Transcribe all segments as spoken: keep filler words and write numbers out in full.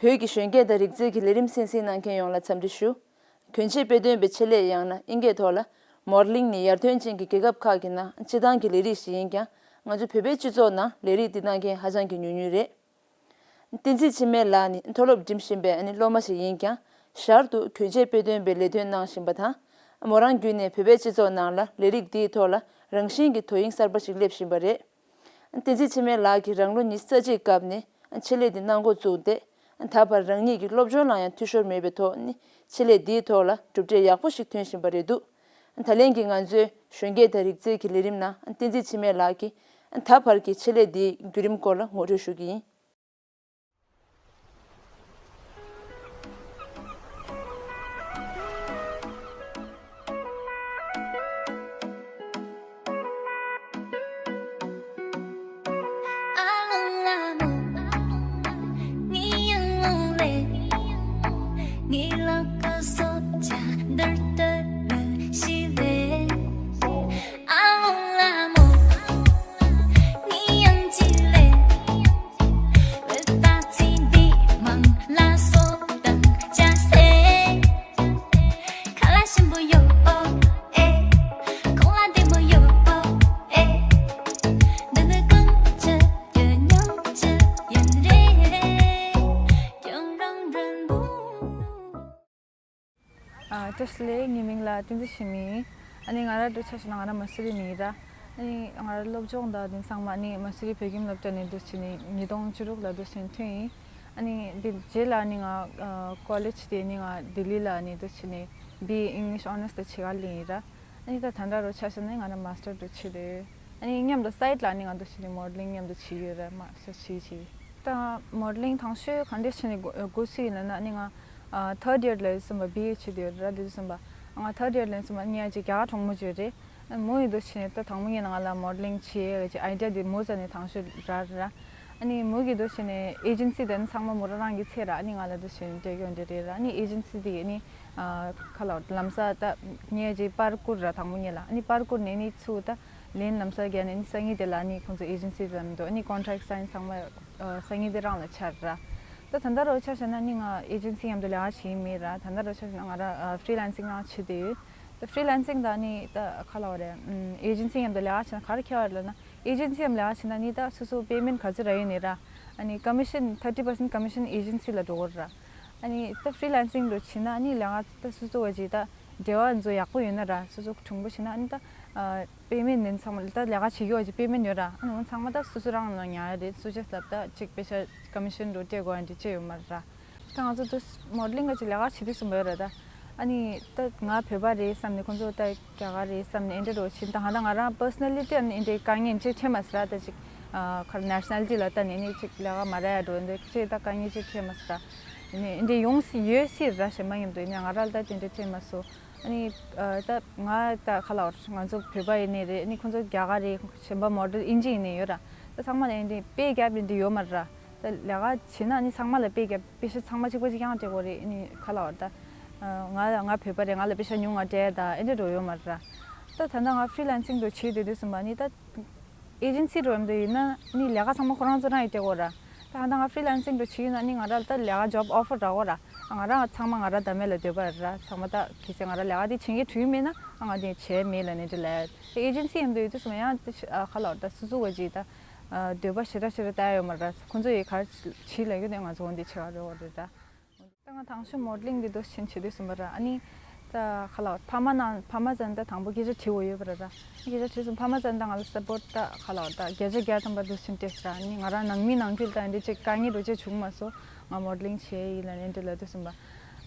བོད་ཀྱི་གཞོན་སྐྱེས་དང་རིག་རྩལ་གྱི་ལས་རིམ་གསན་གཟིགས་གནང་མཁན་ཡོངས་ལ་འཚམས་འདྲི་ཞུ། གྱོན་ཆས་དཔེ་སྟོན་པའི་ཆེད་ལས་ཡང་ན་ཨིན་སྐད་ཐོག་ལ་མོ་ཌེ་ལིང་ནི་ཡར་ཐོན་ཅན་གྱི་རྒྱལ་ཁབ་ཁག་གི་ནང་སྤྱི་བཏང་གི་ལས་རིགས་ཤིག་ཡིན་ཀྱང་། ང་ཚོ་བོད་པའི་སྤྱི་ཚོགས་ནང་ལས་རིགས་འདི་གནང་མཁན་ཧ་ཅང་གི་ཉུང་ཉུང་རེད། བསྟན་འཛིན་འཆི་མེད་ལགས་ནི་མཐོ་སློབ་འགྲིམ་བཞིན་པའི་ཨ་ནི་སློབ་མ་ཞིག་ཡིན་ཀྱང་། ཞར་དུ་གྱོན་ཆས་དཔེ་སྟོན་པའི་ལས་དོན་གནང་བཞིན་པ་དང་། མོ་རང་བརྒྱུད་ནས་བོད་པའི་སྤྱི་ཚོགས་ནང་ལ་ལས་རིགས་འདིའི་ཐོག་ལ་རང་བཞིན་གྱི་དོ་དབྱིངས་གསར་པ་ཞིག་སླེབས་བཞིན་པ་རེད། བསྟན་འཛིན་འཆི་མེད་ལགས་ཀྱིས་རང་ལོ་ཉི་ཤུ་རྩ་གཅིག་སྐབས་ནས་ཆེད་ལས་འདི་གནང་འགོ་བཙུགས་ཏེ། ད་བར་རང་ཉིད་ཀྱི་སློབ་སྦྱོང་ལ་ཡང་འཐུས་ཤོར་མེད་པའི་ཐོག་ནས་ཆེད་ལས་འདིའི་ཐོག་ལ་གྲུབ་འབྲས་ཡག་པོ་ཞིག་ཐོན་བཞིན་པ་རེད་འདུག། ད་ལན་གྱི་ང་ཚོའི་གཞོན་སྐྱེས་དང་རིག་རྩལ་གྱི་ལས་རིམ་ནང་བསྟན་འཛིན་འཆི་མེད་ལགས་ཀྱིས་ད་བར་གྱི་ཆེད་ལས་འདིའི་བརྒྱུད་རིམ་སྐོར་ལ་ངོ་སྤྲོད་ཞུ་གི་ཡིན། ཨ། བཀྲ་ཤིས་བདེ་ལེགས། ངའི་མིང་ལ་བསྟན་འཛིན་འཆི་མེད་ཡིན། ཨ་ནི་ང་རང་འདྲ་ཆ་བཞག་ན་ང་རང་མ་སུ་རི་ནས་ཡིན་ར། ཨ་ནི་ང་རང་སློབ་སྦྱོང་དང་དེ་ཚང་མ་ཨ་ནི་མ་སུ་རི་བོད་ཁྱིམ་སློབ་གྲྭ་ནས་འདུག་བྱས་ནས་ཉིས་སྟོང་བཅུ་དྲུག་ལ་འདུག་བྱས་ནས་ཐོན་ཡིན། ཨ་ནི་འདི་རྗེས་ལ་ཨ་ནི་ང་ཨ་ཀོ་ལེཇ་དེ་ནི་ང་ལྡི་ལི་ལ་ཨ་ནི་འདུག་བྱས་ནས་བི་ཨེ་ཨིང་ལིཤ་ཨོ་ནར་སི་དང་ཕྱེད་ཀ་ལེན་ཡིན་ར། ཨ་ནི་ད་ད་ལྟ་རུ་ཆ་བཞག་ན་ང་རང་མ་སི་ཊར་འདྲ་བྱེད་དེ་ཡོད། ཨ་ནི་མཉམ་དུ་སའིཌ་ལ་ཨ་ནི་ང་འདུག་བྱས་ནས་མོ་ཌེ་ལིང་མཉམ་དུ་བྱེད་ཀྱི་ཡོད་ར། མ་སུ་བྱེད་བྱེད། ད་མོ་ཌེ་ལིང་དང་ཤོས་ག་འདྲས་བྱས་ནས་འགོ་འགོ་ཚུགས་ཡིན་ལབ་ན། ཨ་ནི་ང་ཨ་ཐར་ཌི་ཡར་ལ་ཡོད་ཙམ་པ་བི་ཨེ་བྱེད་དེ་ཡོད་ར། དེ་ཙམ་པ་ང་ཐར་ཌི་ཡར་ལ་ཡོད་ཙམ་པ་ངའི་ཨ་ཅེ་རྒྱ་གར་གྲོགས་མོ་ཅིག་ཡོད་རེད། མོ་ཡིས་འདུག་བྱས་ནས་ད་དང་པོ་ངས་ང་ལ་མོ་ཌེ་ལིང་བྱེད་ཡས་ཀྱི་ཨའི་ཌི་ཡ་དེ་མོ་རྩ་ནས་དང་ཤོས་རག་ར། ཨ་ནི་མོ་གིས་འདུག་བྱས་ནས་ཨེ་ཇེན་སི་དེ་ཚང་མ་མོ་རང་རང་གི་ཚད་ར། ཨ་ནི་ང་ལ་འདུག་བྱས་ནས་སྤྲད་ཀྱི་ཡོད་འདྲ་རེད་ར། ཨ་ནི་ཨེ་ཇེན་སི་དེ་གིས་ཨ་ནི་ཨ་ཁ་ལ་ལམ་སང་ད་ངས་ཅིག་པར་བསྐུར་ར། དང་པོ་ངས་ལ་ཨ་ནི་པར་བསྐུར་ནས་ཨ་ནི་ཚུར་ད་ལན་ལམ་སང་བརྒྱབ་ནས་ཨ་ནི་སང་ཉིན་དེ་ལ་ཨ་ནི་ཁོང་ཚོ་ཨེ་ཇེན་སི་དེ་ལ་མི་འདུག་ཨ་ནི་ཀོན་ཊེག་སའིན་ཚང་མ་ཨ་སང་ཉིན་དེ་རང་ལ་ཆགས་ར། ད་ད་ལྟ་རུ་ཆ་བཞག་ན་ཨ་ནི་ང་ཨེ་ཇེན་སི་མཉམ་དུ་ལས་ཀ་བྱེད་ཀྱི་མེད་ར། ད་ལྟ་རུ་ཆ་བཞག་ན་ང་རང་ཨ་ཕི་རི་ལན་སིང་རང་བྱེད་དེ་ཡོད། ད་ཕི་རི་ལན་སིང་དང་ནི་ད་ག་ལབ་དགོས་རེད། ཨམ། ཨེ་ཇེན་སི་མཉམ་དུ་ལས་ཀ་བྱས་ན་ག་རེ་ཁྱད་པར་ལབ་ན། ཨེ་ཇེན་སི་མཉམ་ལས་ཀ་བྱས་ན་ནི་ད་སོ་སོ་པེ་མེན་ཊི་ག་ཚོད་རག་ཡོད་ནི་ར། ཨ་ནི་ཀོ་མི་ཤན་ཐར་ཊི་པར་སེན་ཊི་ཀོ་མི་ཤན་ཨེ་ཇེན་སི་ལ་འགྲོ་གི་རེད་ར། ཨ་ནི་ད་ཕི་རི་ལན་སིང་འདྲ་བྱས་ན་ནི་ལས་ཀ་ད་སོ་སོ་བ་ཅིག་ད་འབྲེལ་བ་ཚོ་ཡག་པོ་ཡོད་ན་ར། སོ་སོ་གྲུང་པོ་བྱས་ན་ཨ་ནི་ད་ཨ་པེ་མེན་ཊི་ནི་ཚང་མ་ད་ལས་ཀ་བྱེད་རྒྱུ་བ་ཅིག་པེ་མེན་ཊི་ཡོད་ར། ཨ་ནི་འོ་ཚང་མ་ད་སོ་སོ་རང་ལ་ཉར་ཡ་རེད། སོ་ཅེས་ལབ་ད་ཅིག་པེ་ཤ་ཀོ་མི་ཤན་འདྲ་སྤྲད་དགོས་ཡ་འདྲ་ཅི་ཡོད་མ་རེད་ར། ད་ང་ཚོ་དུ་མོ་ཌེ་ལིང་ག་ཅིག་ལས་ཀ་བྱེད་དུས་སུ་མོ་ཡོད་ར། ད་ཨ་ནི་ད་ང་བོད་པ་རེད་བསམ་ནས་ཁོང་ཚོ་ད་རྒྱ་གར་རེད་བསམ་ནས་ཨེ་འདྲ་འགྲོ་ཕྱིན། ད་ཧ་ད་ང་རང་པར་སོ་ནལ་ལི་ཊི་ཨ་ནི་ཨེ་འདྲའི་དཀའ་ངལ་ཅིག་འཕྲད་མ་སོང་ར། ད་ཅིག་ཨ་ཁར་ནེ་ཤ་ནལ་ཊི་ལ་ལྟ་ནས་ཨ་ནི་ཅིག་ལས་ཀ་མ་རག་ཡ་འགྲོ་འདི་ཅིག་ད་དཀའ་ངལ་ཅིག་འཕྲད་མ་སོང་ར། ཨ་ནི་ཨེ་འདྲའི་ཡོང་སྲིད་ཡོད་སྲིད་ར། གཞན་པ་མཉམ་དུ་ཨ་ནི་ང་རང་ལ་ད་དེ་འདྲ་འཕྲད་མ་སོང་། ཨ་ནི་ཨ་ད་ང་ད་ག་ལབ་དགོས་རེད། ང་ཚོ་བོད་པ་ཡིན་ནའི་རེད། ཨ་ནི་ཁོང་ཚོ་རྒྱ་གར་རེད། གཞན་པ་མོ་ཌེལ་དབྱིན་ཇི་ཡིན་ནའི་ཡོད་ར། ད་ཚང་མ་ལ་ཨེ་འདྲའི་པེ་གེབ་ཨེ་འདྲའི་ཡོད་མ་རེད་ར། ད་ལས་ཀ་བྱེད་ན་ནི་ཚང་མ་ལ་པེ་གེབ་པེ་ཤ་ཚང་མ་གཅིག་པ་གཅིག་རྐྱང་སྤྲད་དགོས་རེད། ཨ་ནི་ག་ལབ་དགོས་རེད། ད་ང་ལ་ང་བོད་པ་རེད། ང་ལ་པེ་ཤ་ཉུང་ང་སྤྲད་ད་ཨེ་འདྲ་འགྲོ་ཡོད་མ་རེད་ར། ད་ད་ལྟ་ང་ཕི་རི་ལན་སིང་འདྲ་བྱེད་དུས་དུས་ཙམ་པ་ནི་ད་ཨེ་ཇེན་སི་འདྲ་ཡོད་མ་འདྲ་ཡིན་ན་ནི་ལས་ཀ་ཚང་མ་ཁོ་རང་ཚོ་རང་ཡིན་སྤྲད་དགོས་ར། ད་ད་ང་ཕི་རི་ལན་སིང་འདྲ་བྱེད་ཡོད་ན་ནི་ང་རང་ལ་ད་ལས་ཀ་ཇོབ་ཨོ་ཕར་རག་གོ་ར། ང་རང་ཚང་མ་ང་རང་ད་མེད་ལ་འདོད་པ་རེད་ར། ཚང་མ་ད་གལ་སྲིད་ང་རང་ལས་ཀ་དེ་བྱེད་མཁན་བྱུང་མེད་ན་ང་དེ་བྱས་མེད་ལ་ནི་འདྲ་ལས། ད་ཨེ་ཇེན་སི་ཡིན་དུས་དུས་ཙམ་པ་ཡང་ད་ག་ལབ་དགོས་རེད། ད་སོ་སོ་བ་ཅིག་ད། ཨ། འདོད་པ་ཞེ་དྲག་ཞེ་དྲག་ལྟ་ཡ་ཡོད་མ་རེད། ཁོང་ཚོ་ཡིས་ག་རེ་བྱེད་ལབ་ཡོད་དེ་ང་ཚོ་འོ་འདི་བྱེད་ག་རེད་འོ་རེད་ད། ད་ང་དང་ཤོས་མོ་ཌེ་ལིང་འདི་འདྲ་བྱེད་དུས་ཙམ་པ་ར། ཨ་ནི་ད་ག་ལབ་དགོས་རེད། ཕ་མ་ནང་ཕ་མ་ཚོ་ད་དང་པོ་སྐད་ཆ་དྲིས་འོ་ཡོད་པ་རེད་ད། སྐད་ཆ་དྲིས་སོང་། ཕ་མ་ཚོ་ད་ང་ལ་སབ་པོར་ཊི་ད་ག་ལབ་དགོས་རེད། ད་བརྒྱ་ཆ་བརྒྱ་ཐམ་པ་འདུག་སེ་བལྟས་སོང་ར། ཨ་ནི་ང་རང་ནང་མི་ནང་ཁུལ་ད་འདི་ཅིག་དཀའ་ངལ་འདྲ་ཅིག་བྱུང་མ་སོང་། ང་མོ་ཌེ་ལིང་བྱེད་ཡིན་ལབ་ནས་འདི་ལབ་དུས་ཙམ་པ།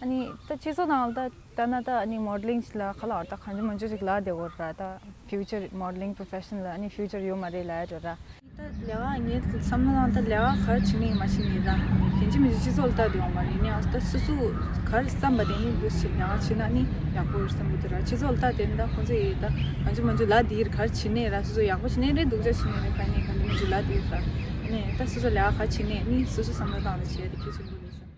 ཨ་ནི་ད་སྤྱི་ཚོགས་ནང་ལ་ད་ལྟ་ན་ད་ཨ་ནི་མོ་ཌེ་ལིང་ལ་ག་ལབ་དགོས་རེད། ད་གང་ཅི་མང་ཅི་ཅིག་ལབ་བསྡད་ཡོད་རེད་ད། ཕིའུ་ཅར་མོ་ཌེ་ལིང་པོ་རོ་ཕེ་ཤན་ལ་ཨ་ནི་ཕིའུ་ཅར་ཡོད་མ་རེད་ལབ་ཡ་འདྲ་ར། ད་ལས་ཀ་ངའི་བསམ་བློ་ནང་ད་ལས་ཀ་ག་རེ་བྱེད་ནི་ཡིན་མ་ཤེས་ནི་ར། ཡིན་གཅིག་མིན་གཅིག་སྤྱི་ཚོགས་ལ་ལྟ་དེ་ཡོང་མ་རེད། ནི་ཨ་ད་སོ་སོ་ག་རེ་བསམ་པ་དེ་ནི་འདུག་སེ་ལས་ཀ་བྱེད་ན་ནི་ཡག་པོ་ཡོད་བསམ་གྱི་འདུག་ར། སྤྱི་ཚོགས་ལ་ལྟ་དེ་ནི་ད་ཁོང་ཚོ་ཡིས་ད་གང་ཅི་མང་ཅི་ལབ་དེ་ཡིན། ག་རེ་བྱེད་ནི་ར། སོ་སོ་ཡག་པོ་བྱེད་ནི་རེད། སྡུག་ཅག་བྱེད་ནི་རེད། ག་ནི་གང་ཅི་མང་ཅི་ལབ་དེ་ཡིན་ར། ནི་ད་སོ་སོ་ལས་ཀ་ག་རེ་བྱེད་ནི་ནི་སོ་སོ་བསམ་བློ་བཏང་ནས་བྱས་དེ་གལ་ཆེན་པོ་རེད་བསམ་གྱི་འདུག།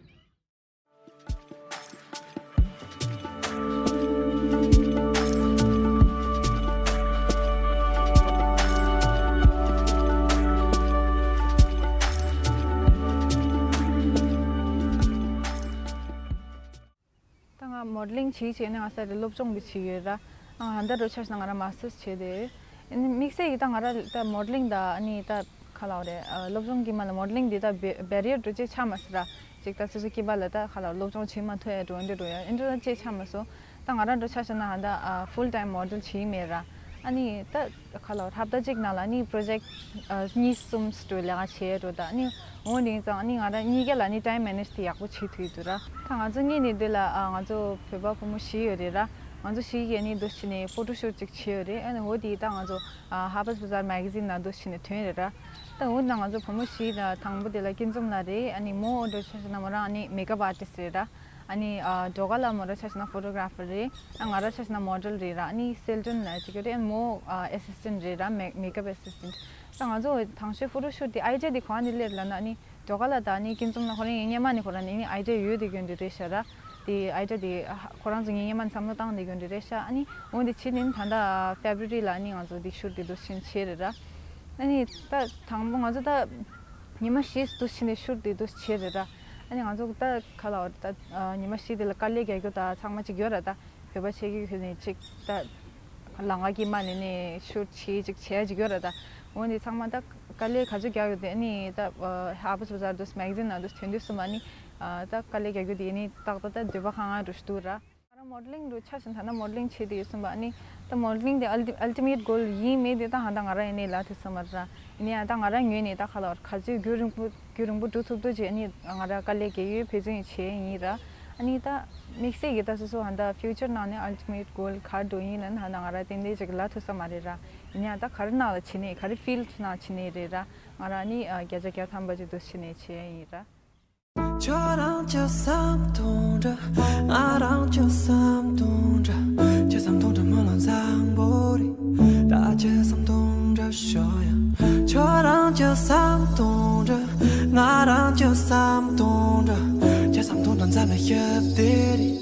བྱས་བྱས་ནས་ང་ས་རེ་སློབ་སྦྱོང་བྱས་ཡོད་ར། ཨ་ད་རུ་ཆ་ཤ་ན་ང་ར་མ་སི་ཊར་བྱས་ཏེ། དམིགས་བསལ་གྱི་ད་ང་ར་ད་མོ་ཌེ་ལིང་ད་ཨ་ནི་ད་ཁ་ལ་བ་རེད། སློབ་སྦྱོང་གི་མ་ལ་མོ་ཌེ་ལིང་འདི་ད་བེ་རི་ཡར་འགྲོ་ཅེས་ཆ་མ་སི་ར། ཅིག་ད་སོ་སོ་སྐྱེས་པ་ལ་ད་ཁ་ལ་སློབ་སྦྱོང་བྱེད་མ་ཐུབ་ཡ་འགྲོ་འདི་འགྲོ་ཡ་ཨིན་འགྲོ་ད་ཅེས་ཆ་མ་སོ། ད་ང་ར་འགྲོ་ཆ་ཤ་ན་ཧ་ད་ཕུལ་ཊའིམ་མོ་ཌེལ་བྱས་མེད་ར། ཨ་ནི་ད་ཁ་ལ་བ་ཧབ་ད་ཅིག་ནང་ལ་ནི་པྲོ་ཇེག་ཊི་གཉིས་གསུམ་སུ་ལས་ཀ་བྱས་འགྲོ་ད་ནི་འོ་འདི་ཙང་ནི་ང་ར་གཉིས་ཀ་ལ་ནི་ཊའིམ་མེ་ནེ་ཇི་དེ་ཡག་པོ་བྱེད་ཐུབ་འདུག་ར། ད་ང་ཚོ་གཉིས་ནི་འདི་ལ་ང་ཚོ་བོད་པ་བུ་མོ་བཞི་ཡོད་རེད་ར། ང་ཚོ་བཞི་གིས་ནི་འདུ་བྱས་ནས་ཕོ་ཊོ་ཤུ་ཊི་ཅིག་བྱས་ཡོད་རེད། ཨ་ནི་འོ་དེ་ད་ང་ཚོ་ཧར་པར་བྷ་ཟར་མེ་ག་ཛིན་ནང་འདུ་བྱས་ནས་ཐོན་རེད་ར། ད་འོ་ན་ང་ཚོ་བུ་མོ་བཞི་ད་དང་པོ་དེ་ལ་སྐྱིད་འཛོམས་ལགས་རེད། ཨ་ནི་མོ་འོ་འདྲ་ཆ་ཤ་ན་མོ་རང་ཨ་ནི་མེ་ཀབ་ཨར་ཊིསི་རེད་ར། ཨ་ནི་ཨ་ཌོ་ག་ལ་མོ་ར་ཆ་ཤ་ན་ཕོ་ཊོ་གྷ་ར་ཕར་རེད། ཨ་ང་ར་ཆ་ཤ་ན་མོ་ཌེལ་རེད་ར། ཨ་ནི་སེལ་ཏོན་ལ་ཅིག་ཡོད་རེད། ཨ་ནི་མོ་ཨ་ཨེ་སི་སི་ཊེན་ཊི་རེད་ར། མེ་མེ་ཀབ་ཨེ་སི་སི་ཊེན་ཊི། ད་ང་ཚོ་དང་ཤོས་ཕོ་ཊོ་ཤུ་ཊི་དེ་ཨའི་ཌི་ཡ་དེ་གང་ནས་སླེབས་ལབ་ན་ཨ་ནི་ཌོ་ག་ལ་དང་ཨ་ནི་སྐྱིད་འཛོམས་ལགས་ཁོ་རང་ཡིན་སྔོན་མ་ནས་ཁོ་རང་ནས་ཨ་ནི་ཨའི་ཌི་ཡ་ཡོད་དེ་ཡོད་འདི་རེད་ཤག་ར། དེ་ཨའི་ཌི་ཡ་དེ་ཁོ་རང་ཚོ་ཡིན་སྔོན་མ་ནས་བསམ་བློ་བཏང་བསྡད་ཡོད་འདི་རེད་ཤག་ཨ་ནི་འོ་འདི་ཕྱི་ནས་ད་ལྟ་ཕེབ་རུ་རི་ལ་ཨ་ནི་ང་ཚོ་དེ་ཤུ་ཊི་དེ་འདུག་སེ་བྱས་རེད་ར། ཨ་ནི་ད་དང་པོ་ང་ཚོ་ད་ཉི་མ་བཞི་འདུག་སེ་ནས་ཤུ་ཊི་དེ་འདུག་སེ་བྱས་རེད་ར། ཨ་ནི་ང་ཚོ་ད་ག་ལ་བ་ད་ཉི་མ་བཞི་དེ་ལ་དཀའ་ལས་རྒྱག་རྒྱུ་ད་ཚང་མ་ཅིག་ཡོད་ར། ད་བོད་པ་ཆེ་རྒྱུ་ཁྱོད་ནས་ཅིག་ད་ལམ་ཁ་གི་མ་ནས་ནས་ཤུ་ཊི་བྱེད་ཅིག་བྱས་ཅིག་ཡོད་ར། ད་འོ་འདི་ཚང་མ་ད་དཀའ་ལས་ག་ཚོད་རྒྱག་ཡོད་དེ་ཨ་ནི་ད་ཧར་པར་བྷ་ཟར་འདུག་མེ་ག་ཛིན་ནང་འདུག་ཐོན་དུས་སུ་མ་ནི་ད་དཀའ་ལས་རྒྱག་རྒྱུ་དེ་ཨ་ནི་ཏག་ཏག་ད་འདོད་པ་ཁེངས་ཁེངས་འགྲོ་ཞིག་འདུག་ར། ང་རང་མོ་ཌེ་ལིང་དུ་ཆ་བཞག་ན་ད་ལྟ་མོ་ཌེ་ལིང་བྱེད་དེ་ཡོད་སོང་པ། ཨ་ནི་ད་མོ་ཌེ་ལིང་དེ་ཨལ་ཊི་ཨལ་ཊི་མེ་ཊི་གོལ་ཡིན་མེད་དེ་ད་ཧ་ད་ང་རང་ཡིན་ནའི་ལ་དེ་སོང་མ་རེད། ཡིན་ནའི་ད་ང་རང་ངོས་ནས་ད་ག་ལ་བར་ག་ཚོད་རྒྱུན་རིང་པོ་རྒྱུན་རིང་པོ་འགྲོ་ཐུབ་ཐུབ་ཅིག་ཨ་ནི་ང་རང་དཀའ་ལས་རྒྱག་ཡོད། འབད་བརྩོན་བྱས་ཡིན་ར། ཨ་ནི་ད་དམིགས་བསལ་གྱི་ད་སོ་སོ་ཧ་ད་ཕིའུ་ཅར་ནང་ནས་ཨལ་ཊི་མེ་ཊི་གོལ་ག་འགྲོ་ཡིན་ལ་ན་ཧ་ད་ང་རང་ཏན་ཏན་ཅིག་ལ་ཐུབ་ས་མ་རེད་ར། ཡིན་ནའི་ད་ག་རེ་ནང་ལ་བྱེད་ནས་ག་རེ་ཕིལ་ཌི་ནང་བྱེད་ནས་རེད་ར། ང་རང་ནི་བརྒྱ་ཆ་བརྒྱ་ཐམ་པ་ཅིག་འདུག་བྱེད་ནས་བྱས་ཡིན་ར། ཁྱོད་རང་གི་བསམ་དོན་འདྲ། ང་རང་གི་བསམ་དོན་འདྲ། ཁྱོད་བསམ་དོན་འདྲ་མ་ལ་བཟང་པོ་རེད། ད་ཁྱོད་བསམ་དོན་འདྲ་ཤོད་ཡ། ཁྱོད་རང་གི་བསམ་དོན་འདྲ། ང་རང་གི་བསམ་དོན་འདྲ། ཁྱོད་བསམ་དོན་འདྲ་འཛམ་ལ་ཞབས་དེ་རེད།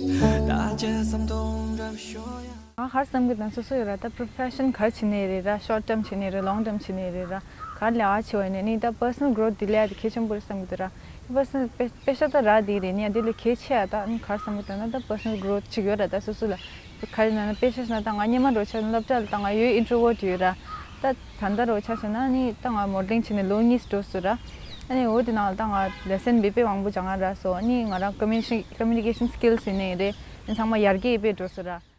ད་ཁྱོད་བསམ་དོན་འདྲ་ཤོད་ཡ། ང་ག་རེ་བསམ་གི་འདུག་ན་སོ་སོ་ཡོད་ར། ད་པྲོ་ཕེ་ཤན་ག་རེ་བྱེད་ནའི་རེད་ར། ཤོར་ཊརམ་བྱེད་ནའི་རེད། ལོང་ཊརམ་བྱེད་ནའི་རེད་ར། ག་རེ་ལས་ཀ་བྱེད་པ་ཡིན་ནའི་ནི་ད་པར་སོ་ནལ་གྷ་རོ་ཐི་དེ་ལས་ཡ་དེ་གལ་ཆེན་པོ་རེད་བསམ་གི་འདུག་ར། པར་སོ་ནལ་དཔེ་དཔེ་ཆ་ད་རག་དེ་རེད། ནི་ཡ་དེ་ལས་གལ་ཆེ་ཡ་ད་ནི་ག་རེ་བསམ་གི་འདུག་ན་ད་པར་སོ་ནལ་གྷ་རོ་ཐི་ཅིག་ཡོད་ར། ད་སོ་སོ་ལ་ག་རེ་ན་ན་དཔེ་ཆ་ན་ད་ང་སྔོན་མ་རུ་ཆ་ན་སློབ་གྲྭ་ལ་ད་ང་ཡོད་ཨིན་ཊྲོ་ཝར་ཊི་ཡོད་ར། ད་ད་ལྟ་རུ་ཆ་བཞག་ན་ནི་ད་ང་མོ་ཌེ་ལིང་བྱས་ནས་ལོ་གཉིས་འགྲོ་སོང་ར། ཨ་ནི་འོ་དེ་ནང་ལ་ད་ང་ལེ་སན་དཔེ་དཔེ་མང་པོ་སྦྱང་ང་རག་སོང་། ཨ་ནི་ང་རང་ཀོ་མུ་ནི་ཀེ་ཤན་སི་ཀིལ་སི་ཡིན་ནའི་རེད། ཨ་ནི་ཚང་མ་ཡར་རྒྱས་དཔེ་འགྲོ་སོང་ར།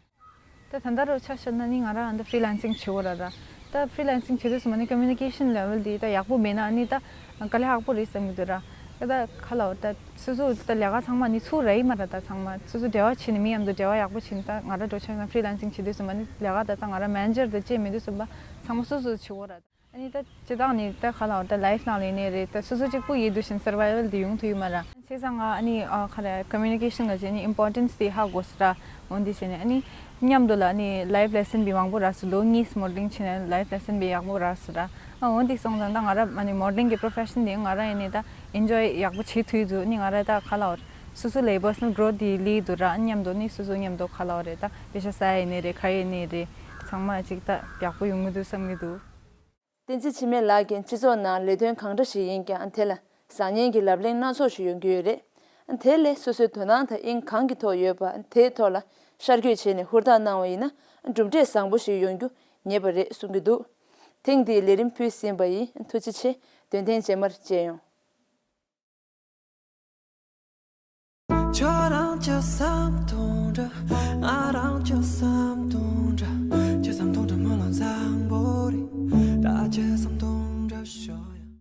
ད་ད་ལྟ་རུ་ཆ་བཞག་ན་ནི་ང་རང་ཨ་ད་ཕི་རི་ལན་སིང་བྱེད་དགོས་ར་ར། ད་ཕི་རི་ལན་སིང་བྱེད་དུས་སུ་མ་ནི་ཀོ་མུ་ནི་ཀེ་ཤན་ལེ་ཝལ་དེ་ད་ཡག་པོ་མེད་ན་ནི་ད་དཀའ་ལས་ཁག་པོ་རེད་བསམ་གྱི་འདུག་ར། ད་ད་ག་ལ་བ་ད་སོ་སོ་ད་ལས་ཀ་ཚང་མ་ནི་ཚུགས་ར་ཡིན་མ་ར། ད་ཚང་མ་སོ་སོ་འབྲེལ་བ་བྱེད་ནས་མི་མཉམ་དུ་འབྲེལ་བ་ཡག་པོ་བྱེད་ནས། ད་ང་ར་འགྲོ་ཆ་ན་ཕི་རི་ལན་སིང་བྱེད་དུས་སུ་མ་ནི་ལས་ཀ་ད་ད་ང་ར་མེ་ནེ་ཇར་དང་བཅས་མེད་དུས་སུ་པ་ཚང་མ་སོ་སོ་བྱེད་དགོས་ར། ཨ་ནི་ད་སྤྱིར་བཏང་ནི་ད་ག་ལ་བ་ད་ལའིཕ་ནང་ལ་ཡིན་ནའི་རེད། ད་སོ་སོ་གཅིག་པུ་ཡིན་དུས་ཤིང་སར་ཝའི་ཝལ་དེ་ཡོང་ཐུབ་ཡོད་མ་ར། བྱས་ཙང་ང་ཨ་ནི་ཨ་ག་རེ་ཀོ་མུ་ནི་ཀེ་ཤན་ག་ཅེ་ནི་ཨིམ་པོར་ཊེན་སི་དེ་ཧ་གོ་སོང་ར། འོ་འདི་བྱས་ནས་ཨ་ནི་མཉམ་དུ་ལ་ཨ་ནི་ལའིཕ་ལེ་སན་པི་མང་པོ་རག་སོང་། ལོ་གཉིས་མོ་ཌེ་ལིང་བྱས་ནས་ལའིཕ་ལེ་སན་པི་ཡག་པོ་རག་སོང་ར། ཨ་འོ་འདི་སོང་ཙང་ད་ང་ར་ཨ་ནི་མོ་ཌེ་ལིང་གི་པྲོ་ཕེ་ཤན་དེ་ང་ར་ཡིན་ནི་ད་ཨེན་ཇོའི་ཡག་པོ་བྱེད་ཐུབ་འདུག་ནི་ང་ར་ད་ག་ལ་བ་སོ་སོ་ལའི་པར་སོ་ནལ་གྷ་རོ་ཐི་དེ་སླེབས་འདུག་ར། ཨ་མཉམ་དུ་ནི་སོ་སོ་མཉམ་དུ་ག་ལ་བ་རེད། ད་དཔེ་ཆ་ཟ་ཡ་ཡིན་ནི་རེད། ག་ཡིན་ནི་རེད། ཚང་མ་ཅིག་ད་ཡག་པོ་ཡོང་གི་འདུག་བསམ་གྱི་འདུག་བསྟན་འཛིན་འཆི་མེད་ལགས་ཀྱིས་སྤྱི་ཚོགས་ནང་ལས་དོན་གང་འདྲ་ཞིག་ཡིན་ཀྱང་དེ་ལ་བཟང་ངན་གྱི་ལབ་གླེང་སྣ་ཚོགས་ཤིག་ཡོང་གི་ཡོད་རེད། དེ་ལས་སོ་སོའི་དོ་སྣང་དང་དབྱིངས་གང་གི་ཐོག་ཡོད་པ་དེའི་ཐོག་ལ་ཤར་བསྐྱོད་བྱས་ནས་ཧུར་ཐག་གནང་བ་ཡིན་ན་གྲུབ་འབྲས་བཟང་པོ་ཞིག་ཡོང་རྒྱུ་ངེས་པ་རེད་གསུང་གི་འདུག་ཐེངས་འདིའི་ལས་རིམ་ཕུལ་ཟིན་པ་ཡིན། ཐུགས་རྗེ་ཆེ། དོན་ཐེངས་རྗེས་མར་མཇལ་ཡོང་། ཁྱོད་རང་གི་བསམ་དོན་འདྲ། ང་རང་གི་བསམ་དོན་